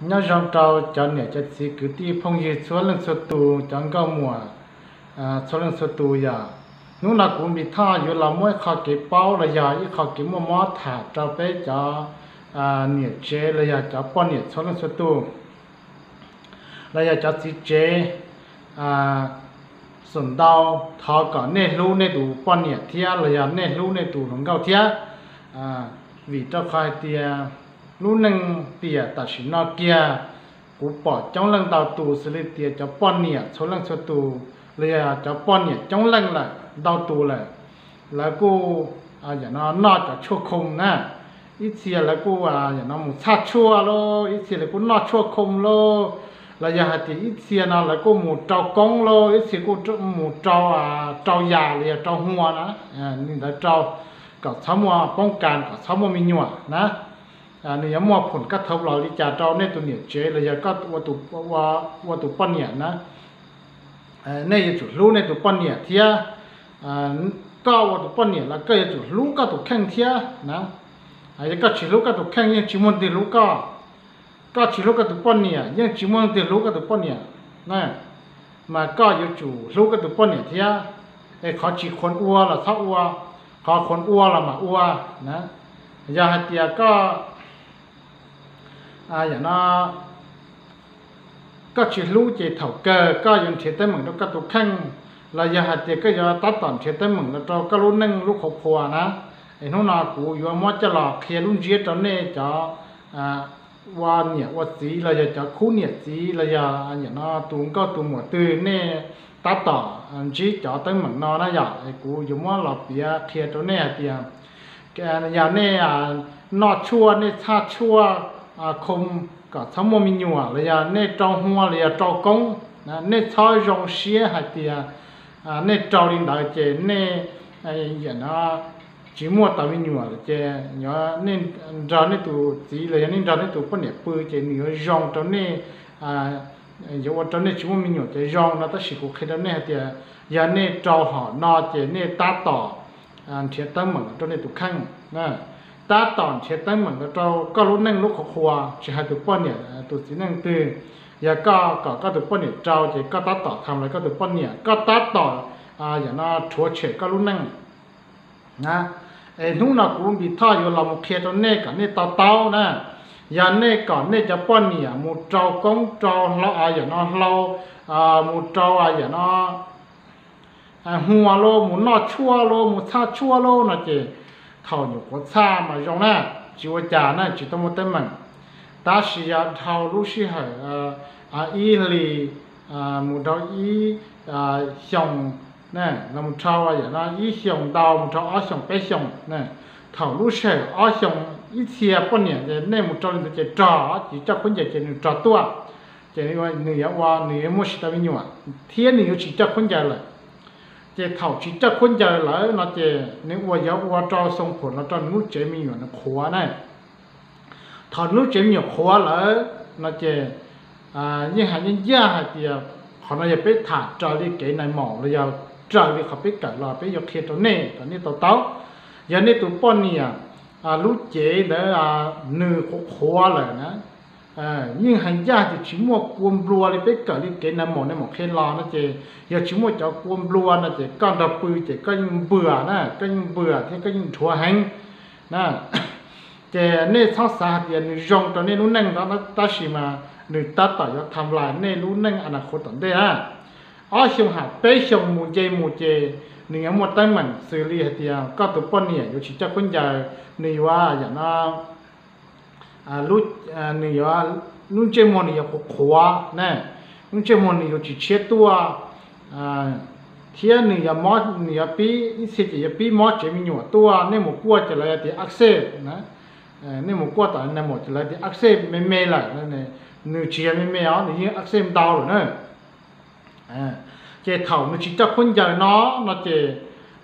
Nyob zoo rau cov niam cov txiv kwv tij phooj ywg txhua leej txhua tus, cov nkauj muam txhua leej txhua tus yom. Hnub no kuv Npis Thoj yuav los muab ib qho kev paub los yog ib qho kev muaj mob tham rau peb cov niam tsev los yog cov poj niam txhua leej txhua tus, los yog cov txiv tsev. Xaus ntau, thov kom nej hlub nej tus poj niam thiab los yog nej hlub nej tus hluas nkauj thiab, vim rau qhov hais tias lub neej tiam tam sim no kiag, kuv pom coob leej ntau tus xws li tias cov poj niam txhua leej txhua tus los yog cov poj niam coob leej lawm ntau tus lawm, lawv kuj yam no noj cov tshuaj khoo na. Ib txhia lawv kuj yam no mus txhaj tshuaj lauj, ib txhia lawv kuj noj tshuaj khoo lauj, los yog hais tias ib txhia no lawv kuj mus rau koob lauj, ib txhia kuj mus rau, rau yas los yog rau hua na. Li ntawd rau kom txhob muaj poob kas, kom txhob muaj me nyuam na. Nws yuav muaj phoom kab thawv los li cas rau nej tus niam tsev los yog koj ua tus poj niam na. Nej yuav tsum hlub nej tus poj niam thiab. Koj ua tus poj niam los koj yuav tsum hlub koj tus kheej thiab na. Yog koj tsis hlub koj tus kheej yeej tsis muaj leej twg hlub koj. Koj tsis hlub koj tus poj niam yeej tsis muaj leej twg hlub koj tus poj niam. Mas koj yuav tsum hlub koj tus poj niam thiab. Es qhov tsis khuam ua los txhob ua, qhov khuam ua los mam ua na. Yog hais tias koj yam no koj tsis hlub ces thaum kawg koj yuav nrhiav teeb meem rau koj tus kheej, los yog hais tias koj yuav tab tom nrhiav teeb meem los rau koj lub neej lub qhuav qhuas na. Es hnub no kuv yuav muab coj los qhia lub ntsiab rau nej cov ua niam ua txiv los yog cov khub niam txiv los yog yam no tus nkauj tus muam twg nej tab tom ntsib cov teeb meem no na yom. Es kuv yuav muab los piav qhia rau nej hais tias yog nej noj tshuaj, nej txhaj tshuaj khoo kom txhob muaj me nyuam los yog nej rau hua los yog rau koob, nej txhob zoo siab hais tias nej rau li ntawd ces nej yam no tsis muaj tau me nyuam lawm ces nej nrog nej tus txiv los yog nej nrog nej tus poj niam pw ces nws yuav zoo rau nej, yuav ua rau nej tsis muaj me nyuam ces zoo no. Tab sis kuv qhia rau nej hais tias yog nej rau hom no ces nej tab tom nrhiav teeb meem rau nej tus kheej, tab tom nrhiav teeb meem rau koj lub neej lub qhuav qhuas, tsis hais tus poj niam tus txiv neej twg. Yog koj kom koj tus poj niam rau ces koj tab tom tham lawv koj tus poj niam, koj tab tom yam no rhuav tshem koj lub neej. Es hnub no kuv Npis Thoj yuav los mus qhia rau nej kom nej to taub na. Yog nej kom nej cov poj niam mus rau koob rau hlau, yam no hlau, mus rau yam no hua lauj, mus noj tshuaj lauj, mus txhaj tshuaj lauj no ces thaum nyuam qhuav txhaj mas zoo na, tsis ua cas na, tsis tau muaj teeb meem. Tab sis yog dhau lub sij hawm ib hlis mus rau ib xyoos, los mus rau yam no ib xyoos ntau mus rau ob xyoos peb xyoos, thaum lub sij hawm ob xyoos ib txhia poj niam ces nej mus rau li ntawd ces rog, tsis coj khaub ncaws ces nws rog tuaj, ces nws yuav ua, nws yuav muaj tsis tau me nyuam thiab nws yuav tsis coj khaub ncaws lawm. Ces thaum tsis coj khaub ncaws lawm no ces nws ua, yuav ua rau xoo phuam los rau nws lub tsev me nyuam nws qhuav na. Thaum nws lub tsev me nyuam qhuav lawm no ces yeej hais ncaj ncaj hais tias qhov no yog peb tham raws li kev nais maum los yog raws li qhov peb kawm los peb yuav qhia rau nej kom nej to taub. Yog nej tus poj niam lub cev ntawd nws qhuav qhuav lawm na, yeej hais ncaj tias tsis muaj kua nplua li peb kawm li kev nais maum, nais maum qhia los no ces yog tsis muaj cov kua nplua no ces koj nrog pw ces koj yeej npws na, koj yeej npws thiab koj yeej dhuav heev na. Ces nej txhob xav hais tias nws zoo rau nej lub neej ntau, tab sis mas nws tab tom yuav tham lais nej lub neej a na qhuav tom ntej na. Ob xyoo ham peb xyoo mus nce mus ces nws yuav muaj teeb meem xws li hais tias koj tus poj niam yuav tsis coj khaub ncaws, nws yuav yam no, nws yuav, lub ntsej muag nws yuav qhuav qhuav na, lub ntsej muag nws yuav tsis tshiab tuaj, thiab nws yuav mob, nws yuav pib ib txhia ces yuav pib mob tsev me nyuam tuaj. Nej mus kuaj ces lawv tias ab xej na, nej mus kuaj tom nais maum ces lawv tias ab xej me me lawm, nws tsis yog me me os, nws yeej ab xej ntau lawm na. Ces thaum nws tsis coj khaub ncaws no, no ces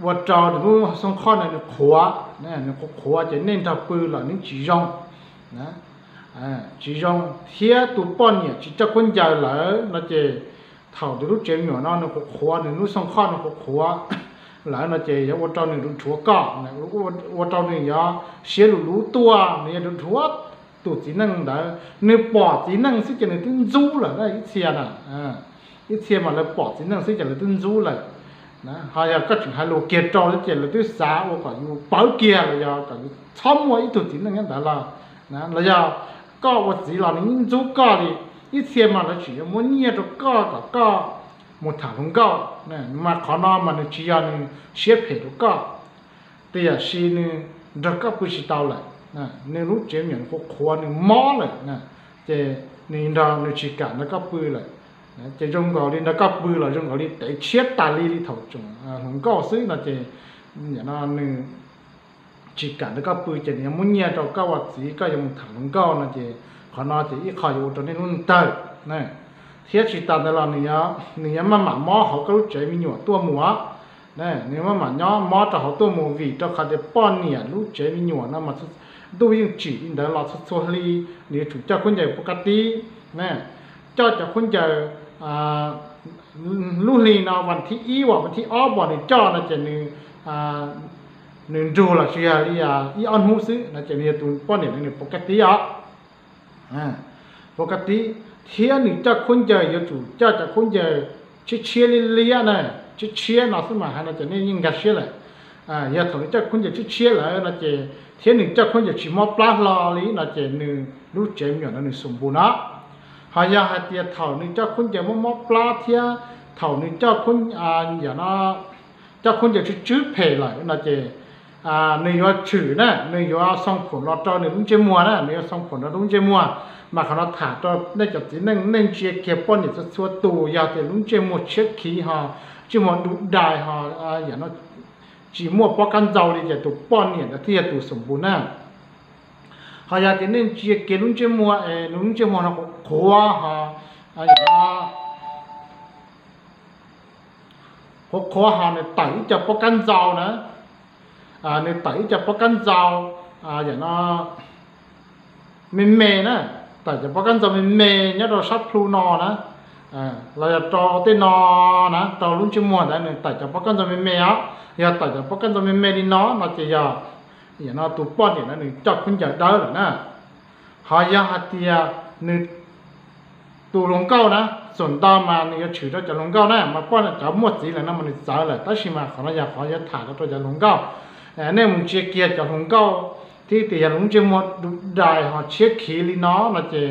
ua rau nws lub xoo qhoj no nws qhuav, nws qhuav qhuav ces nej nrog pw los nws tsis zoo, tsis zoo. Thiab tus poj niam tsis coj khaub ncaws lawm no ces thaum nws lub tsev me nyuam no nws qhuav qhuav, nws lub xoo qhoj nws qhuav qhuav lawm no ces yuav ua rau nws dhuav koj, ua rau nws yuav siab luv luv tuaj, nws yuav dhuav tus txiv neej ntawd nws pom txiv neej xwb ces nws twb ntxub lawm na ib txhia na. Ib txhia mas lawv pom txiv neej xwb ces lawv twb ntxub lawm. Ho yog koj tseem hais lus kiag rau lawv ces lawv twb xav ua kom yus pawv kiag los yog kom yus txhob muaj ib tug txiv neej nyob ntawd los, los yog koj ua txiv los nws yeej ntxub koj li. Ib txhia mas lawv tseem yuav muab nyiaj rau koj kom koj mus tham hluas nkauj, mas qhov no mas nws tsis yog nws siab phem rau koj, tiam sis nws nrog koj pw tsis tau lawm. Nws lub tsev me nyuam nws qhuav qhuav nws mob lawm, ces nws nrog nws tsis kam nrog koj pw lawm. Ces zoo nkaus li nrog koj pw los zoo nkaus li tev tshiab tas li li thaum tseem hluas nkauj xwb no ces nws tsis kam nrog koj pw ces nws yuav muab nyiaj rau koj ua txiv koj yuav mus tham hluas nkauj no ces qhov no ces ib qho yuav ua rau nej lub neej tawg. Thiab tsis tas ntawd los nws yuav maj mam mob hauv koj lub tsev me nyuam tuaj mus. Nws maj mam nyob mob rau hauv tuaj mus vim rau qhov tias poj niam lub tsev me nyuam no mas ntuj yeej tsim li ntawd los txhua txhua hli nws yuav tsum coj khaub ncaws pov ka tib. Coj cov khaub ncaws lub hli no vas thib ib uas vas thib ob uas nws coj no ces nws nws nrug los tsis yog li ib ob hnub xwb no ces nws yog tus poj niam no nws pov ka tib os. Pov ka tib, thiab nws coj khaub ncaws yuav tsum coj cov khaub ncaws tshiab tshiab liab liab na, tshiab tshiab no xwb mas hais no ces nej yeej nkag siab lawm. Yog thaum nws coj khaub ncaws tshiab tshiab lawm no ces thiab nws coj khaub ncaws tsis mob plab hlo li no ces nws lub tsev me nyuam no nws xum npus no. Ho yog hais tias thaum nws coj khaub ncaws mob mob plab thiab thaum nws coj, yam no, coj khaub ncaws tsw tsw phem lawm no ces nws yuav tshwm na, nws yuav xoo phuam los rau nws lub ntsej muag na, nws yuav xoo phuam rau lub ntsej muag. Mas qhov no tham rau nej cov txiv neej, nej ntsia kiag poj niam txhua txhua tus yog tias lub ntsej muag tshiab khiv ho, ntsej muag du dais ho, yam no tsis muaj pob kab ntxau li ces tus poj niam ntawd thiaj yog tus xum npus na. Ho yog tias nej ntsia kiag lub ntsej muag es nws lub ntsej muag no qhuav qhuav ho, qhuav qhuav ho nws tawm ib co pob kab ntxau na, nws tawm ib co pob kab ntxau, yam no me me na, tawm cov pob kab ntxau me me nyob rau sab plhu no na, los yog rau tej no na, rau lub ntsej muag ntawd nws tawm cov pob kab ntxau me me os. Yog tawm cov pob kab ntxau me me li no no ces yog, yam no tus poj niam ntawd nws coj khaub ncaws dawb lawm na. Ho yog hais tias nws tus hluas nkauj na, xum ntau mas nws yuav tshwm rau cov hluas nkauj na, mas poj niam cov muaj txiv lawm no mas nws txawv lawm, tab sis mas qhov no yog qhov yuav tham rau cov hluas nkauj. Nej mus ntsia kiag cov hluas nkauj thiab tias yog lub ntsej muag du dais ho tshiab khiv li no no ces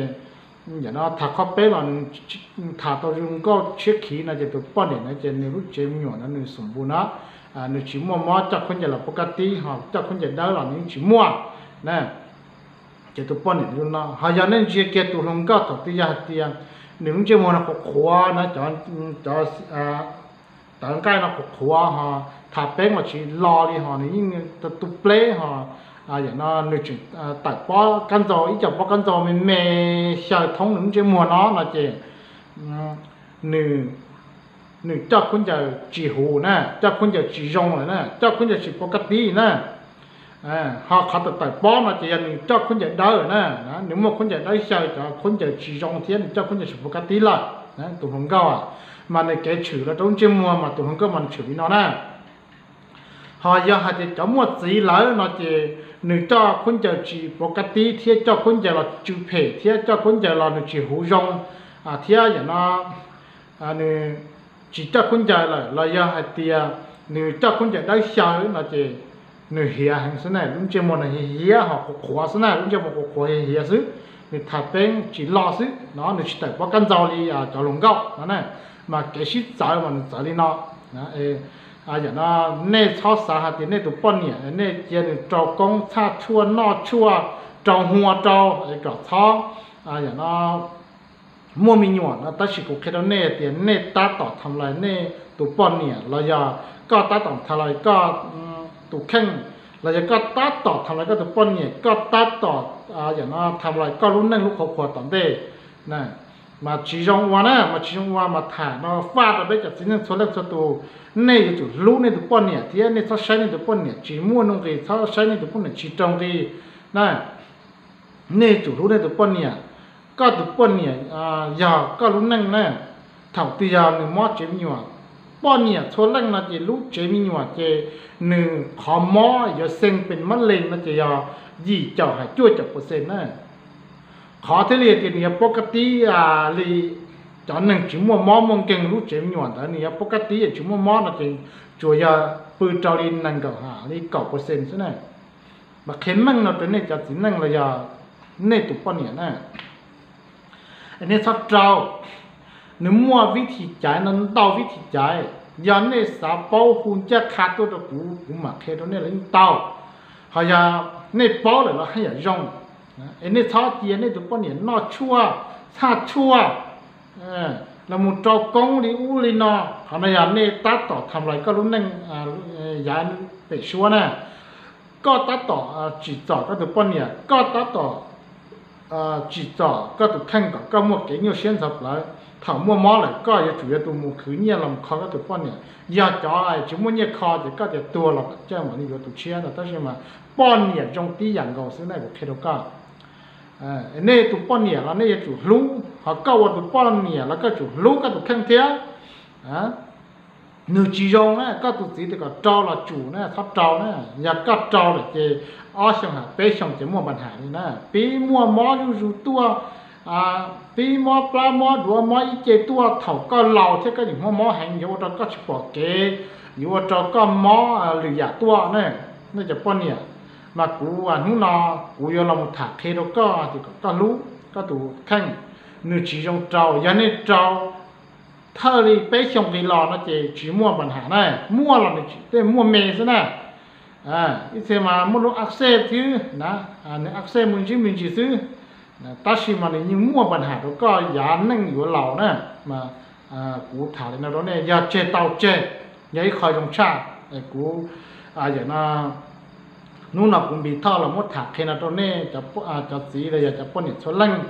yam no tham qhov peb los nws tham tau zoo nkauj tshiab khiv no ces tus poj niam no ces nws lub tsev me nyuam no nws xum npus na, nws tsis muaj mob coj khaub ncaws los pob kab tib ho coj khaub ncaws dawb los nws yeej tsis muaj na. Ces tus poj niam no, ho yog nej ntsia kiag tus hluas nkauj thaum twg yog hais tias nws lub ntsej muag no qhuav qhuav na, cov, cov tawv nqaij no qhuav qhuav ho, tham peb los tsis lo li ho nws yeej tu pleb ho, yam no nws tseem tawm pob kab ntxau ib co pob kab ntxau me me xyaw thoob nws lub ntsej muag no no ces nws, nws coj khaub ncaws tsis huv na, coj khaub ncaws tsis zoo lawm na, coj khaub ncaws tsis pov ka tib na. Ho qhov tawm tawm pob no ces yog nws coj khaub ncaws dawb lawm na, nws muaj khaub ncaws dawb xyaw cov khaub ncaws tsis zoo thiab nws coj khaub ncaws tsis pov ka tib lawm. Tus hluas nkauj mas nws kev tshwm los rau lub ntsej muag mas tus hluas nkauj mas nws tshwm li no na. Ho yog hais tias cov muaj txiv lawm no ces nws coj khaub ncaws tsis pov ka tib thiab coj khaub ncaws los tsw phem thiab coj khaub ncaws los nws tsis huv zoo, thiab yam no nws tsis coj khaub ncaws lawm los yog hais tias nws coj khaub ncaws dawb xyaw no ces nws hiav heev xwb na, lub ntsej muag nws hiav hiav ho qhuav qhuav xwb na, lub ntsej muag qhuav qhuav hiav hiav xwb, nws tham peb tsis lo xwb no, nws tsis tawm pob kab ntxau li cov hluas nkauj no na. Mas kev sib txawv mas nws txawv li no. Yam no nej txhob xav hais tias nej tus poj niam nej cia nws rau koob txhaj tshuaj noj tshuaj, rau hua rau es kom txhob, yam no muaj me nyuam no, tab sis kuv qhia rau nej tias nej tab tom tham lais nej tus poj niam los yog koj tab tom tham lais koj tus kheej, los yog koj tab tom tham lais koj tus poj niam, koj tab tom, yam no tham lais koj lub neej lub qhuav qhuav tom ntej na, mas tsis zoo ua na, mas tsis zoo ua mas tham no faj rau peb cov txiv neej txhua leej txhua tus, nej yuav tsum hlub nej tus poj niam thiab nej txhob saib nej tus poj niam tsis muaj nuj nqis, txhob saib nej tus poj niam tsis rau nqi na. Nej yuav tsum hlub nej tus poj niam. Koj tus poj niam yog koj lub neej na. Thaum twg yog nws mob tsev me nyuam, poj niam txhua leej no ces lub tsev me nyuam ces nws qhov mob yuav xeeb pes mab lees no ces yog yim caum hais cuaj caum percent na. Qhov thiaj li tias nws yog paub kab tib li cov neeg tsis muaj mob muaj nkeeg lub tsev me nyuam ntawd nws yog paub kab tib tsis muaj mob no ces tsuas yog pw rau li nees nkaum ha li kaum percent xwb na. Mas qhia meej no rau nej cov txiv neej los yog nej tus poj niam na, nej txhob rau. Nws muaj vib thim caiv no ntau vib thim caiv, yog nej xav paub hu ncaj qha tuaj rau kuv kuv mam qhia rau nej los yeej tau. Ho yog nej paub lawm los haj yam zoo. Es nej txhob cia nej tus poj niam noj tshuaj, txhaj tshuaj, los mus rau koob li ub li no. Qhov no yog nej tab tom tham lais koj lub neej yav pem suab na. Koj tab tom tsim txom koj tus poj niam, koj tab tom tsim txom koj tus kheej kom koj muaj kev nyuaj siab ntxhov plawv. Thaum muaj mob lawm koj yuav tsum yuav tus mus khwv nyiaj los kho koj tus poj niam. Yog cov tsis muaj nyiaj kho ces koj tias tuag los kom coj mam li yuav tus tshiab no, tab sis mas poj niam zoo tib yam nkaus xwb na, kuv qhia rau koj. Nej tus poj niam los nej yuav tsum hlub, ho koj ua tus poj niam los koj tsum hlub koj tus kheej thiab. Nws tsis zoo na, koj tus txiv tias kom rau los tsum na, txhob rau na. Yog koj rau lawm ces ob xyoos ha peb xyoos ces muaj npa nham li na, pib muaj mob zuj zus tuaj, pib mob plab mob duav mob ib ce tuaj thaum koj laus thiab koj yeej muaj mob heev yuav ua rau koj tsis pom kev, yuav ua rau koj mob lwm yam tuaj na. Nej cov poj niam, mas kuv hnub no kuv yuav los mus tham qhia rau koj tias kom koj hlub koj tus kheej. Nws tsis zoo rau, yog nej rau thawj li peb xyoos nqis los no ces tsis muaj npa nham na, muaj los nws tej muaj me xwb na. Ib txhia mas muaj lub ab xej xwb na, nws ab xej mus ntsib me ntsis xwb, tab sis mas nws yeej muaj npa nham rau koj yav neej yuav laus na. Mas kuv tham li no rau nej, yog tseg tau tseg, yog ib qho zoo tshaj. Kuv, yam no, hnub no kuv npis thoj los muab tham qhia no rau nej cov txiv los yog cov poj niam txhua leej.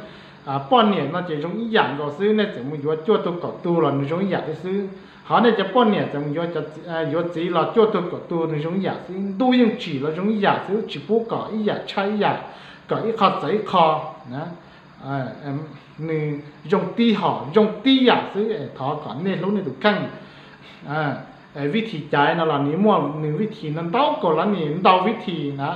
Poj niam no ces zoo ib yam nkaus xwb, nej txawm mus yuav cuaj tug kaum tug los nws zoo ib yam thiab xwb. Ho nej cov poj niam txawm mus yuav txiv los cuaj tug kaum tug nws zoo ib yam xwb, ntuj yeej tsim los zoo ib yam xwb, tsis pub kom ib yam tshaj ib yam, kom ib qho txawv ib qho. Nws zoo tib hom zoo tib yam xwb, thov kom nej hlub nej tus kheej. Vib thim caiv no los nws muaj nws vib thim no ntau kaum lab nim ntau vib thim na.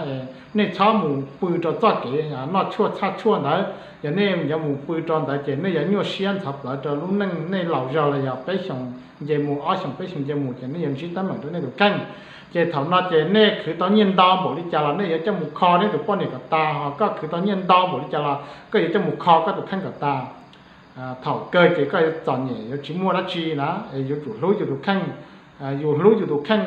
Nej txhob mus pw rau txoj kev noj tshuaj txhaj tshuaj ntawd. Yog nej yuav mus pw rau ntawd ces nej yuav nyuaj siab ntxhov plawv rau lub neej, nej laus zog los yog peb xyoos nce mus, ob xyoos peb xyoos nce mus ces nej yuav ntsib teeb meem rau nej tus kheej. Ces thaum no ces nej khwv tau nyiaj ntau npaum li cas los nej yuav coj mus kho nej tus poj niam kom tas, ho koj khwv tau nyiaj ntau npaum li cas los koj yuav coj mus kho koj tus kheej kom tas. Thaum kawg ces koj yuav txom nyem yuav tsis muaj dab tsi na, yuav tsum hlub yus tus kheej. Yus hlub yus tus kheej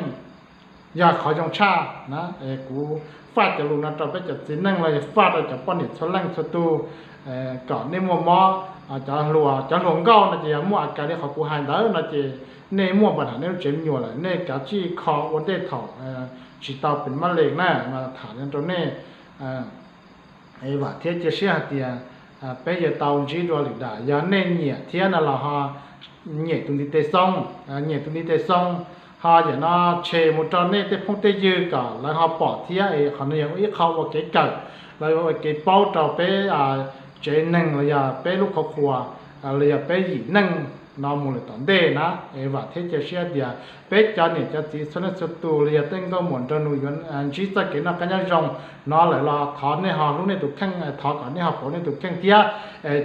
yog qhov zoo tshaj na. Kuv faj cov lus no rau peb cov txiv neej los yog faj rau cov poj niam txhua leej txhua tus, kom nej muaj mob. Cov hluas, cov hluas nkauj no ces yog muaj a kas li qhov kuv hais ntawd no ces nej muaj npa nham nej lub tsev me nyuam lawm, nej kav tsij kho ua ntej thaum tsis tau pes mab lees na, mas tham li rau nej. Vam thiab cia siab hais tias peb yuav tau ntsib dua lwm daim, yog nej nyiam thiab no los ho nyem tus ntiv tes xoo, nyem tus ntiv tes xoo, ho yam no tshem mus rau nej tej phooj tej ywg kom lawv ho pom thiab. Qhov no yog ib qho ua kev kawm los ua kev paub rau peb tsev neeg los yog peb lub qhuav qhuas los yog peb yim neej no mus lawm tom ntej na. Es vam thiab cia siab tias peb cov niam cov txiv txhua leej txhua tus los yog tej nkauj muam nraug nus yuav ntsib txoj kev noj qab nyob zoo no lawm los thov nej ho hlub nej tus kheej, thov kom nej ho pauv nej tus kheej thiab.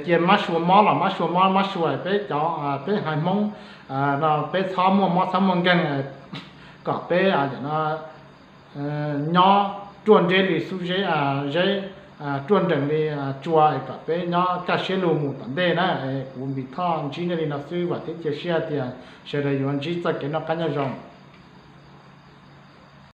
Cia mab sua mob los mab sua mob, mab sua peb cov, peb haiv Hmoob no peb txhob muaj mob txhob muaj nkeeg, kom peb nyob ruaj nreb li xub zeb, zeb ruaj nrees li tsua, kom peb nyob kaj siab lug mus tom ntej na. Kuv npis thoj ntsib nej li no xwb, vam thiab cia siab tias sawv daws yuav ntsib txoj kev noj qab nyob zoo.